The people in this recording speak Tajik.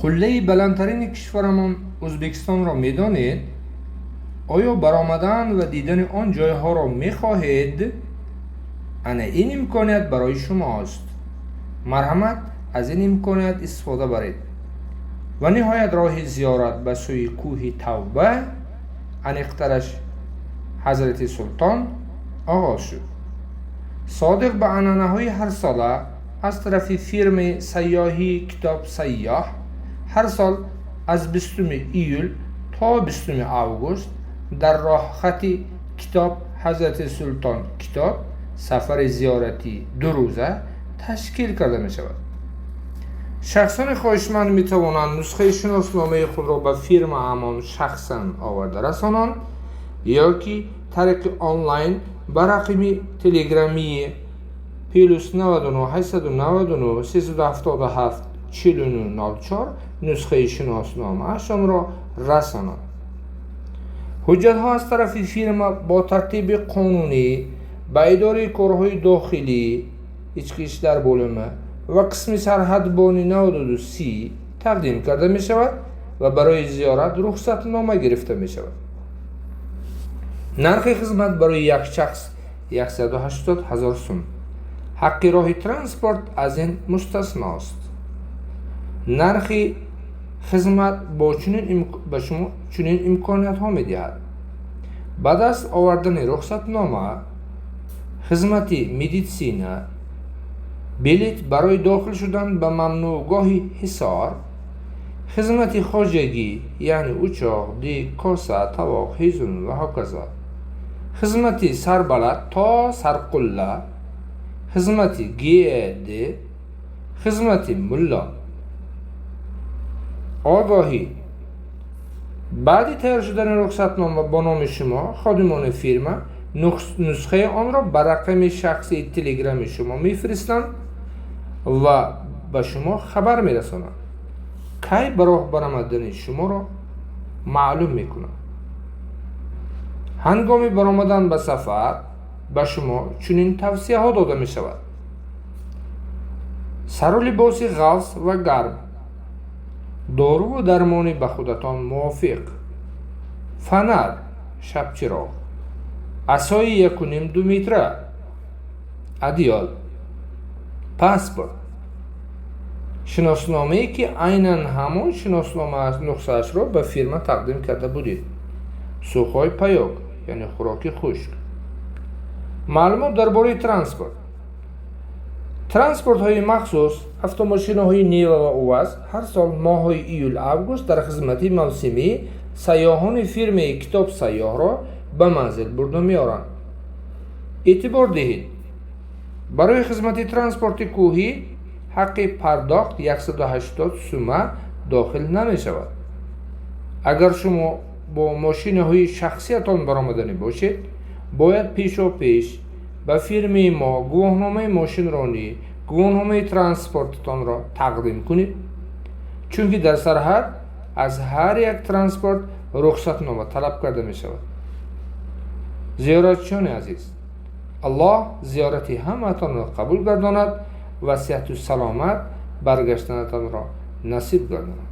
Қуллаи баландтарини кишварамон Ӯзбекистонро медонед? Оё баромадан ва дидани он ҷойҳоро мехоҳед? Ана ин имконият барои шумост. Марҳамат, аз ин имконият истифода баред. Ва ниҳоят, роҳи зиёрат ба сӯи кӯҳи Тавба, аниқтараш Ҳазрати Султон, оғоз шуд. Содиқ ба анъанаҳои ҳарсола, аз тарафи фирмаи сайёҳии Китоб Сайёҳ ҳар сол аз 20 июл то 20 август дар роҳхати Китоб Ҳазрати Султон Китоб сафари зиёратии дурӯза ташкил карда мешавад. Шахсони хоҳишманд метавонанд нусхаи шиносномаи худро ба фирмаамон шахсан оварда расонанд ё ки тариқи онлайн ба рақами телеграмии +99 899 377 49 04 нусхаи шиносномаашонро расонанд. Ҳуҷҷатҳо аз тарафи фирма бо тартиби қонунӣ ба идораи корҳои дохилӣ, ички ishlar bo'limi ва қисми сарҳадбони 92 30 тақдим карда мешавад ва барои зиёрат рухсатнома гирифта мешавад. Нархи хизмат барои як шахс 180 ҳазор сум. Ҳаққи роҳи транспорт аз ин мустасност. Нархи хизмат ба шумо чунин имкониятҳо медиҳад: ба даст овардани рухсатнома, хизмати медитсина, билет барои дохил шудан ба мамнӯъгоҳи Ҳисор, хизмати хоҷагӣ, яъне учоқ, дег, коса, тавоқ, ҳезум ва ҳоказо, хизмати сарбалад то сарқулла, хизмати ГЭД, хизмати мулло. Огоҳӣ: баъди тайёр шудани рухсатнома бо номи шумо, ходимони фирма нусхаи онро ба рақами шахсии телеграми шумо мефиристанд ва ба шумо хабар мерасонанд, кай ба роҳ баромадани шуморо маълум мекунанд. Ҳангоми баромадан ба сафар ба шумо чунин тавсияҳо дода мешавад: сару либоси ғафз ва гарм, доруву дармони ба худатон мувофиқ, фанар, шабчироғ, асои 1,5-2 метра, одеял, паспорт, шиносномае, ки айнан ҳамон шиноснома нусхаашро ба фирма тақдим карда будед, сухой паёк, яъне хӯроки хушк. Маълумот дар бораи транспорт. Транспортҳои махсус, автомошинаҳои Нива ва УАЗ, ҳар сол моҳҳои июл, август дар хизмати мавсимӣ сайёҳони фирмаи Китоб Сайёҳро ба манзил бурда меоранд. Эътибор диҳед: барои хизмати транспорти кӯҳӣ ҳаққи пардохт 180 сума дохил намешавад. Агар шумо бо мошинаҳои шахсиятон баромаданӣ бошед, бояд пешопеш ба фирмаи мо гувоҳномаи мошинронӣ, гувоҳномаи транспортатонро тақдим кунед, чунки дар сарҳад аз ҳар як транспорт рухсатнома талаб карда мешавад. Зиёратчиёни азиз, Аллоҳ зиёрати ҳамаатонро қабул гардонад ва сиҳату саломат баргаштанатонро насиб гардонад.